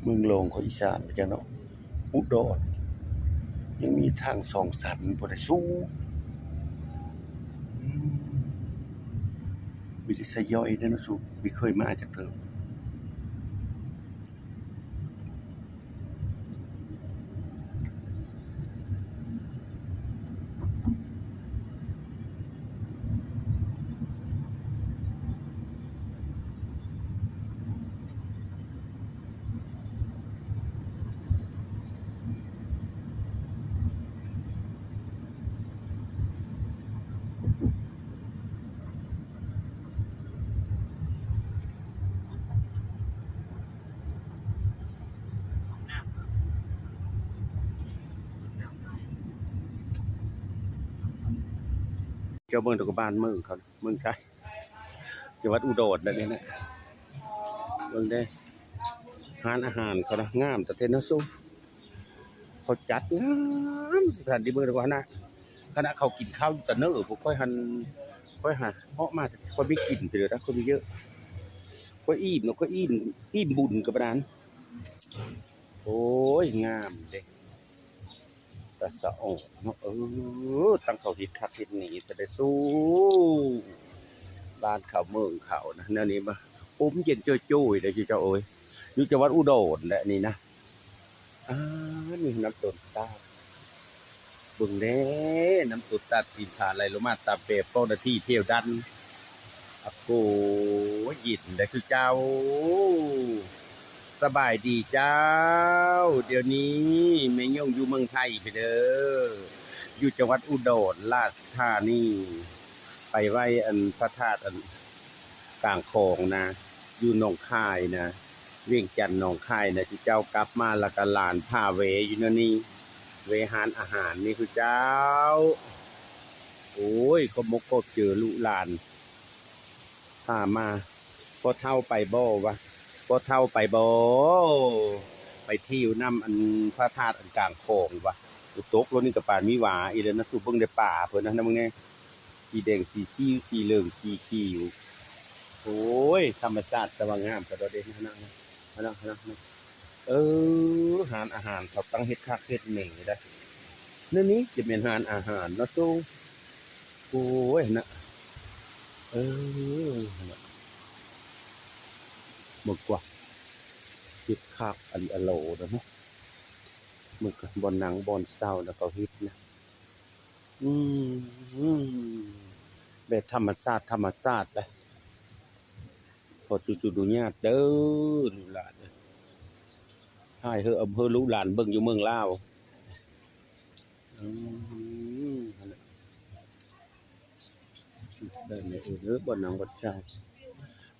ເມືອງລອງຂອງອີສານວ່າຊັ້ນເນາະ ອຸດອນ ຍັງມີທາງສອງຊັ້ນພຸ້ນນະ ສູງ ອືມ ມີແຕ່ໃຊ້ຍ່ອຍເດ້ເນາະສູງ ບໍ່ເຄີຍມາຈັກເທື່ອ. ເຈົ້າເບິ່ງແຕ່ກະບ້ານເມືອງເຂົາ ເມືອງໄທ ຈັງຫວັດອຸດອນນັ້ນເດະ ເບິ່ງເດ້ ຮ້ານອາຫານເຂົານະ ງາມຕະເທນເນາະສູງ ເຂົາຈັດງາມ ສະຖານທີ່ເບິ່ງແລ້ວຫັ້ນນະ ຂະນະເຂົາກິນເຂົ້າຢູ່ຕະເນີ ພວກຂ້ອຍຫັ້ນ ຂ້ອຍຫາເຫາະມາ ຂ້ອຍມີກິນເທື່ອ ຂ້ອຍມີເຍອະ ຂ້ອຍອີ່ມເນາະ ຂ້ອຍອີ່ມ ອີ່ມບຸນກະປານນັ້ນ ໂອ້ຍ ງາມເດ້. ຕາສະອອນເນາະ ເອີ ຕັ້ງເຂົາເຮັດຄັກເຮັດແນ່ຊະເດສູ ບ້ານເຂົາເມືອງເຂົານະ ແນວນີ້ມາ ໂອ້ ມັນເຢັນໂຈ້ຍໆເດ້ເຈົ້າເອີຍ ຢູ່ຈັງຫວັດອຸດອນແຫຼະນີ້ນະ ອາ ນີ້ນ້ຳຕົ້ນຕາດ ເບິ່ງແດ່ ນ້ຳຕົ້ນຕາດ ຕີນຜາໄຫຼລົງມາຕາມແປ ເຈົ້າໜ້າທີ່ທ່ຽວດັນ ອາໂກ ເຢັນໄດ໋ຄືເຈົ້າ ສະບາຍດີເຈົ້າ ດຽວນີ້ແມ່ຍົງຢູ່ເມືອງໄທພີ້ເດີ ຢູ່ຈັງຫວັດອຸດອນລາຊະທານີ ໄປໄຫວ້ອັນພະທາດອັນກາງຂອງນະ ຢູ່ໜອງຄາຍນະ ວຽງຈັນໜອງຄາຍນະ ເຈົ້າ ກັບມາລະກະຫຼານພາແວະຢູ່ແນວນີ້ ແວະຮ້ານອາຫານນີ້ຄືເຈົ້າ ໂອ້ຍ ຂອບມົກຂອບໃຈລູກຫຼານ ຖາມມາ ພໍ່ເຖົ້າໄປບໍ່ວະ ພໍ່ເຖົ້າໄປບໍ່ ໄປທ່ຽວນຳອັນພະທາດອັນກາງຂອງວະ ຝົນຕົກແລ້ວນີ້ກະປານມີຫວາອີກແລ້ວນະ ສູເບິ່ງແດ່ປ່າເພິ່ນນະ ເບິ່ງແດ່ ສີແດງ ສີສີ ສີເຫຼືອງ ສີຂຽວ ໂອ້ຍ ທຳມະຊາດ ແຕ່ວ່າງາມກະດອກເດ ຫັ້ນນະ ຫັ້ນນະ ຫັ້ນນະ ເອີ ຮ້ານອາຫານເຂົາຕັ້ງເຮັດຄັກເຮັດແນ່ໄດ໋ ແນວນີ້ຈະແມ່ນຮ້ານອາຫານເນາະສູ ໂອ້ຍ ຫັ້ນນະ ເອີ ຫັ້ນນະ ເບິ່ງກວ່າ ເຮັດຄັກອະລິອະຫຼໍນະ ເບິ່ງກະ ບ່ອນນັ່ງບ່ອນເຊົານະ ເຂົາເຮັດນະ ອືມ ແບບທຳມະຊາດ ທຳມະຊາດເດ້ ຂໍຈຸດອະນຸຍາດເດີ ລູກຫຼານເອີຍ ຖ່າຍໃຫ້ ເອີ ລູກຫຼານເບິ່ງຢູ່ເມືອງລາວ ອືມ ຫັ້ນແຫຼະ ເອີ ບ່ອນນັ່ງບ່ອນເຊົາ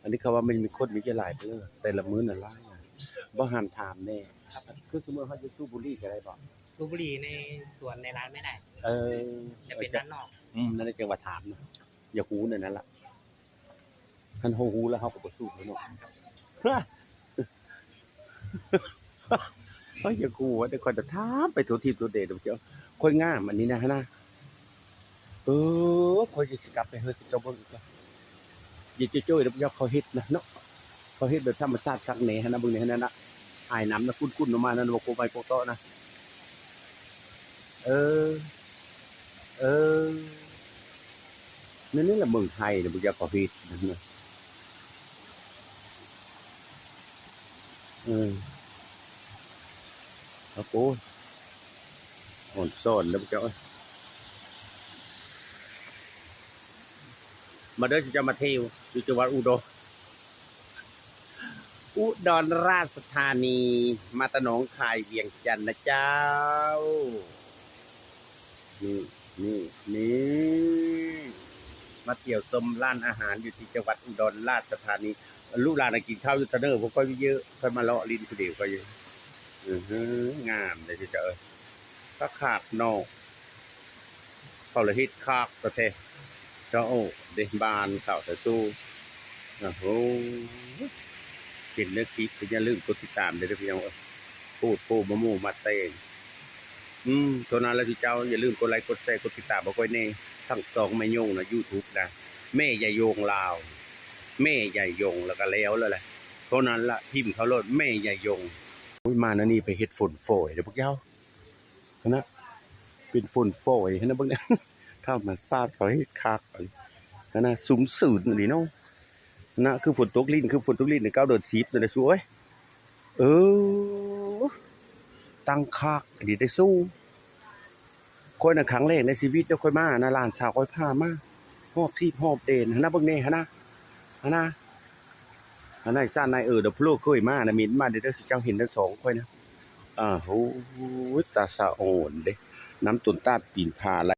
ອັນນີ້ເຂົາວ່າມັນມີຄົນມີຈະຫຼາຍເດີ ແຕ່ລະມື້ນະຫຼາຍນະ ບໍ່ຫ້າມຖາມແດ່ ຄືສົມມຸດເຮົາຈະສູບບຸຫຼີ່ກະໄດ້ບໍ່? ສູບບຸຫຼີ່ໃນສວນໃນລານໄມ່ໄດ້ ເອີ ຈະເປັນດ້ານນອກ ອືມ ນັ້ນແຫຼະ ຈັ່ງວ່າຖາມນະ ຢາກຮູ້ແນວນັ້ນລະ ຄັນເຮົາຮູ້ແລ້ວເຮົາກະບໍ່ສູບແລ້ວເນາະ ຂ້ອຍຢາກຮູ້ວ່າ ຂ້ອຍຈະຖາມໄປທົ່ວທິດທົ່ວແດນ ຂ້ອຍງາມອັນນີ້ນະຫັ້ນນະ ເອີ ຂ້ອຍຊິກັບໄປເຮືອນເຈົ້າເບິ່ງອີກ ເຢັນໂຈ້ຍໆ ແລ້ວເຂົາເຮັດນະເນາະ ເຂົາເຮັດແບບທຳມະຊາດຄັກແນ່ຫັ້ນນະ ເບິ່ງແນ່ຫັ້ນນະ ອາຍນ້ຳນະ ຂຸ້ນໆ ອອກມານັ້ນ ບໍ່ກົວໄມ້ກົວເຕາະນະ ເອີ ເອີ ແນວນີ້ລະເມືອງໄທນະ ບໍ່ຢາກເຂົາເຮັດນະ ເອີ ໂອ້ຍ ອອນຊອນເດີພວກເຈົ້າເອີຍ ມາເດີ ເຈົ້າມາທ່ຽວຢູ່ຈັງຫວັດອຸດອນ ອຸດອນລາຊະທານີ ມາແຕ່ໜອງຄາຍ ວຽງຈັນນະເຈົ້າ ນີ້ ນີ້ ນີ້ ມາທ່ຽວຊົມຮ້ານອາຫານຢູ່ທີ່ຈັງຫວັດອຸດອນລາຊະທານີ ລູກຫຼານນະກິນເຂົ້າຢູ່ຕະເນີ ພວກຂ້ອຍເຍອະ ຂ້ອຍມາເລາະຫຼິ້ນຜູ້ດຽວຂ້ອຍຢູ່ ອື ງາມເດ້ເຈົ້າເອີຍ ຄັກໆ ເນາະ ເຂົາລະເຮັດຄັກແທ້ໆ ເຈົ້າ ໂອ້ ເດ້ ບ້ານເຂົາແທ້ສູ ໂອ້ໂຫ ເຫັນໃນຄລິບກະຢ່າລືມກົດຕິດຕາມເດີພີ່ນ້ອງເອີຍ ໂພດໂພມາໝູ່ມາແຕ່ງ ອືມ ເທົ່ານັ້ນລະເຈົ້າ ຢ່າລືມກົດໄລ້ກົດແຊກົດຕິດຕາມໃຫ້ຂ້ອຍແນ່ ທັງຊ່ອງແມ່ຍົງນະ ຢູທູບນະ ແມ່ໃຫຍ່ຍົງລາວ ແມ່ໃຫຍ່ຍົງ ລະກະແລ້ວລະແຫຼະ ເທົ່ານັ້ນລະ ພິມເຂົ້າໂລດ ແມ່ໃຫຍ່ຍົງ. ໂອ້ຍ ມາແນວນີ້ໄປເຮັດຝົນຝອຍເດ້ພວກເຈົ້າ ຫັ້ນນະ ເປັນຝົນຝອຍຫັ້ນນະ ເບິ່ງແດ່ ທຳມະຊາດເຂົາເຮັດຄັກ ຫັ້ນນະ ຊຸມຊື່ນອີ່ຫຼີເນາະ ຫັ້ນນະ ຄືຝົນຕົກລິນ ຄືຝົນຕົກລິນໃນເກົ້າເດືອນສິບນັ້ນແຫຼະສູເອີຍ ເອີ ຕັ້ງຄັກອີ່ຫຼີເດ້ສູ ຂ້ອຍນະ ຄັ້ງແລກໃນຊີວິດເດ້ ຂ້ອຍມານະ ຫຼານສາວຂ້ອຍພາມາ ຮອບທິດຮອບແດນ ຫັ້ນນະ ເບິ່ງແດ່ ຫັ້ນນະ ຫັ້ນນະ ອັນນາຍຊານນາຍເອີ ດອກໂພໂລເຄີຍມານະ ເມັນມາເດີ ເຈົ້າເຫັນທັງສອງຂ້ອຍນະ ອາ ໂອ້ຍ ຕາສະອອນເດ້ ນຳຕົ້ນຕາດປີນຜາໄຫຼ